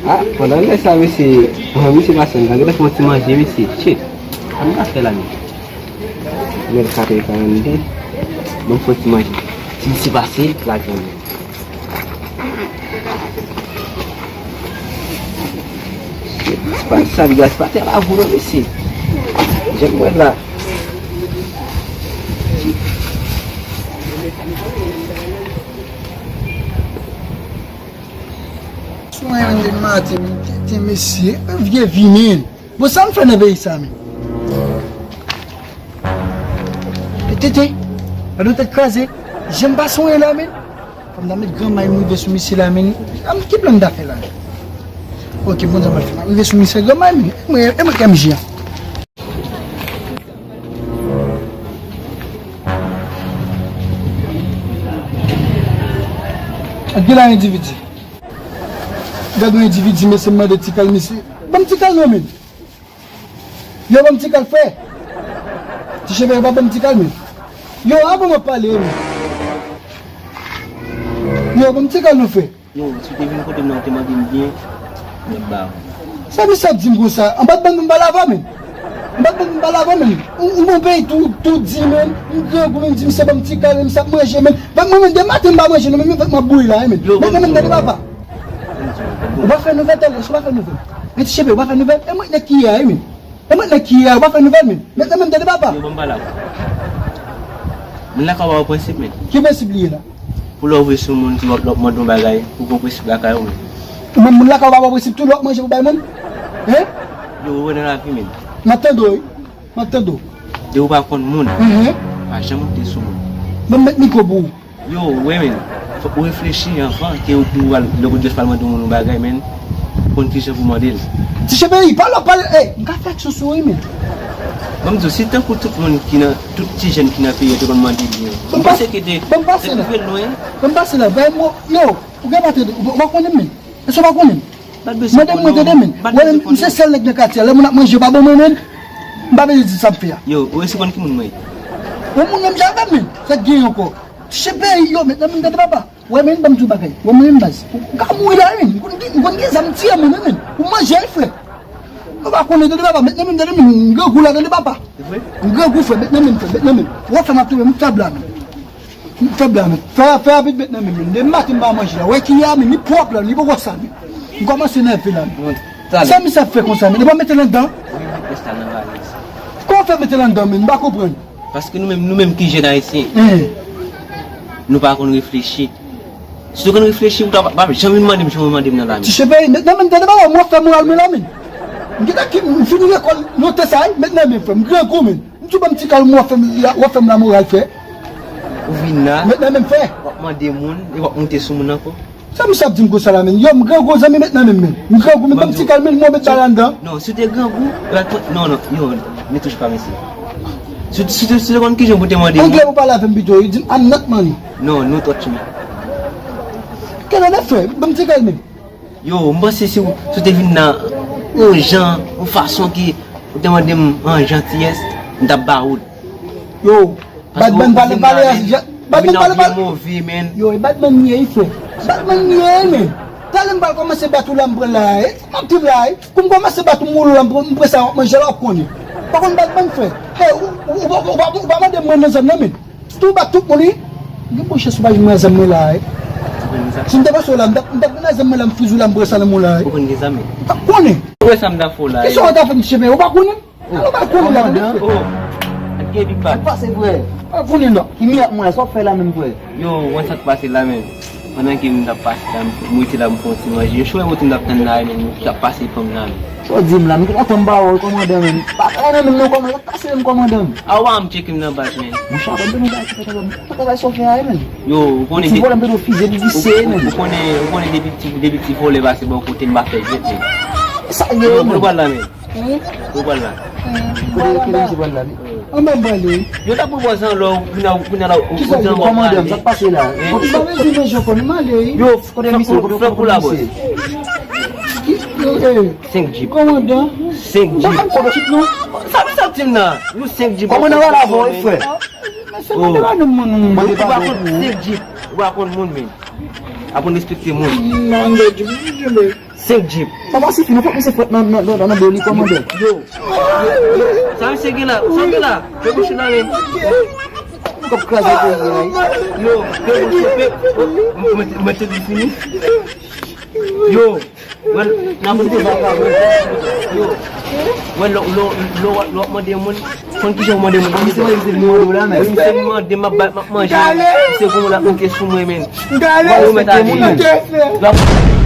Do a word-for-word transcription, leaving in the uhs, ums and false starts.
Ah, pandan lè sa, mesye, ah, mesye pase, m ta gentan fè yon ti manje, mesye. Shit. Sa m ta fè la menm? Lè l kat è karannde. Bon, fè yon ti manje. Ti mesye pase, la jwenn. Shit, se pa sa, piga, se pa tè la vou non, mesye. Jan m wè la. Sou mwen menm depi maten, men tenten mesye, vye vi men. Bon, sa m fè nan peyi sa menm? Tenten, gade yon tèt kraze, jan m pa sonje la men. Fò m ta met granmay m rive sou misye la men. Ki plan m ta fè la? Ok, bon, sa m al fè, m rive sou misye granmay men. Mwen, e mwen ki M J an. Gade la endividi. Gade yon endividi, mesye, m mande ti kal, mesye. Ban m ti kal non, men. Yo, ban m ti kal, frè. Ti cheve, yo pa ban m ti kal, men. Yo, avan mwen pale, men. Yo, ban m ti kal non, frè. Yo, si w te vin kote m nan, w te mande m byen, mwen ba ou. Sa misye ap di m konsa? Anba bann m pa lave men. Anba bann m pa lave men. M, m bon peyi tou, tou di men. M grangou men, m di misye ban m ti kal, men misye ap manje men. Fèk mwen menm de maten m pa manje non, men fèk m ap bouyi la, men. Yo, men, men, men, tande papa. Ou pa fè nouvèl, tande, ou pa fè nouvèl. Men ti cheve, ou pa fè nouvèl. E mwen nèg ki ye a, men. E mwen nèg ki ye a, ou pa fè nouvèl, men. Men, men, men, tande papa. Yo, ban m pale avè w. Moun lakay ou pa gen prensip, men. Ki prensip li ye la? Pou lè w vre sou moun, lè w mande yon bagay, ou gen prensip lakay ou, men. Moun, moun lakay ou pa gen prensip tou, lè w manje pou bay moun? Hein? Yo, ou wè nan lavi, men. M ap tande w, wi. M ap tande w. Depi ou pa konn moun, pa janm monte sou moun. Ban m met mikwo pou ou. Yo, wè, men. Fòk ou reflechi anvan ke ou pou al, lè ou jis pral mande yon moun yon bagay, men. Konn kijan pou mande l. Ti cheve, pale, pale, ey, m ka fè aksyon sou ou, wi, men. Ban m di w, si tankou tout moun ki nan, tout ti jèn ki nan peyi an te konn mande byen, m panse ke te, te rive lwen. Ban m pase la, bay mwen, yo, ou gen pa tande, ou pa konnen m, men. Èske ou pa konnen m? Mande mwen, tande, men. Wè, m se sèl nèg nan katye a. Lè moun ap manje, yo pa ban mwen, men. M pa bezwen di sa m fè a. Yo, ou resi konn ki moun mwen ye? Yon moun menm jan avè m, men. Sa k genyen ankò? Ti cheve, yo, men, nan men, tande papa. Wè, men, ban m di w bagay. Wè, mwen menm baz. Ou ka mouri la, men. M konn gen, m konn gen zam, m tiye moun, men. Ou manje, frè. Ou pa konnen, tande papa. Met nan men, tande men. M grangou la, tande papa. M grangou, frè. Met nan men, frè. Met nan men. Wè, fè m ap touye, m fèb la, men. M fèb la, men. Fè, fè rapid, met nan men, men. Depi maten, m pa manje la. Wè, ki a, men, li pwòp la, li poko sal, men. M kòmanse nève la, men. Sa misye ap fè konsa, men? Li pa mete l anndan? Kòman fè mete l anndan, men? M pa konprann. Paske nou menm, nou menm ki jèn ayisyen, nou pa konn reflechi. Si w konn reflechi, ou ta pa, pa janm vin mande m jan w mande m nan la, men. Ti cheve, met nan men, tande papa, m wè fè moral mwen la, men. M gentan ki, m fini lekòl, lontan sa, wi, met nan men, frè m, grangou, men. M di w ban m ti kal, m wè fè m, wè fè m la moral, frè. Ou vin la, met nan men, frè. W ap mande moun, e w ap monte sou moun ankò. Sa misye ap di m konsa la, men? Yo, m grangou, zanmi, met nan men m, men. M grangou, men ban m ti kal, men, m met bal anndan. Non, si w te grangou, non, non, yo, ne touche pas, mesye. Si, si, si w te konn kijan pou te mande moun. Anglè pou pale avè m pito, wi, di m, "I'm not money." Non, no touch me. Kèlè nèg, frè, ban m ti kal, men. Yo, m panse si w, si w te vin nan yon jan, yon fason ki ou te mande m an jantiyès, m t ap ba ou l. Yo, Badman pale, pale a, Badman pale, pale. Yo, e Badman m ye, wi, frè. Badman m ye, men. Talè m pral kòmanse bat ou la, m pran la, e. M ap di w la, e. Kou m kòmanse bat ou, m woule w la, m pran, m pran sa w ap manje la, w ap konnen. Pa konn Badman, frè. E, ou, ou, ou, ou, ou pa mande m mwen nan zòn nan, men. Si w bat tout moun, wi. Gen bon chans ou pa jwenn mwen zam mwen la, e. Si m te panse w la, m t ap, m t ap vin ak zam mwen la, m friz ou la, m pran sa nan men w la, e. Ou konn gen zam, men. Ou pa konnen. Ou wè sa m ta fè w la, e. Kisa w ta fè m, ti cheve, ou pa konnen? Alò, pa konnen la, men. Oh, ak gen big bag. Sa k pase, frè? Pa konnen, non. Ki mirak mwen, sa w ap fè la menm, frè? Yo, wè sa k pase la, men. Pandan ke m t ap pase la, m rete la, m pran ti manje. Yo, chwa wote m t ap tann la, men, ki ap pase fanm nan, men. Sa w di m la, men, ki lontan m pa wè w, kòmandan, men. Pa pale nan men m non, kòmandan, sa k pase menm, kòmandan? A w pa janm tcheke m nan baz, men. Monchè, pa m te nan baz, pa travay sa w fè a, men. Yo, ou konnen ti vòlè m te dwe fize pou visye, men. Ou konnen, ou konnen depi ti, depi ti vòlè pase bò kote m pa fè jwèt, men. Sa gen, men. Ou pral la, men. Ou pral la. Kote, kote misye pral la, men? Anba m prale. Yo t ap pran bòz an lò, kounye a, kounye a la, ou di anba w prale. Kòmandan, sa k pase la? M pa bezwen manje ankò, non, m ale, wi. Yo, kote misye, kote, kote misye? Ki, yo, eh, senk djip. Kòmandan. Senk djip. M pa konn senk djip, non. Sa, sa di m nan? Yo, senk djip. Kòmandan, wala avè w, wi, frè. Mesye, mande pa non, mwen, non. Ou pa konn senk djip. Ou pa konn moun, men. Aprann respekte moun. Senk djip. Sa pa sifi, non, fòk misye fwèt nan, nan, nan, nan do li kòmandan. Yo. Sa misye gen la? Sa w gen la? Fè bouch la, men. Kòb kraze peyi a, wi. Yo, fè bouch la, fè. Mwen, mwen, mwen te di fini. Yo. Mwen, n ap moute vagabon. Yo. Mwen, lò, lò, lò, lò, w ap mande moun. Konn kijan w mande moun. Misye mande, misye vin mande w la, men. Misye vin mande, m ap bay, m ap manje. Misye gon moun la monte sou mwen, men. Mwen, ou mèt ale. L ap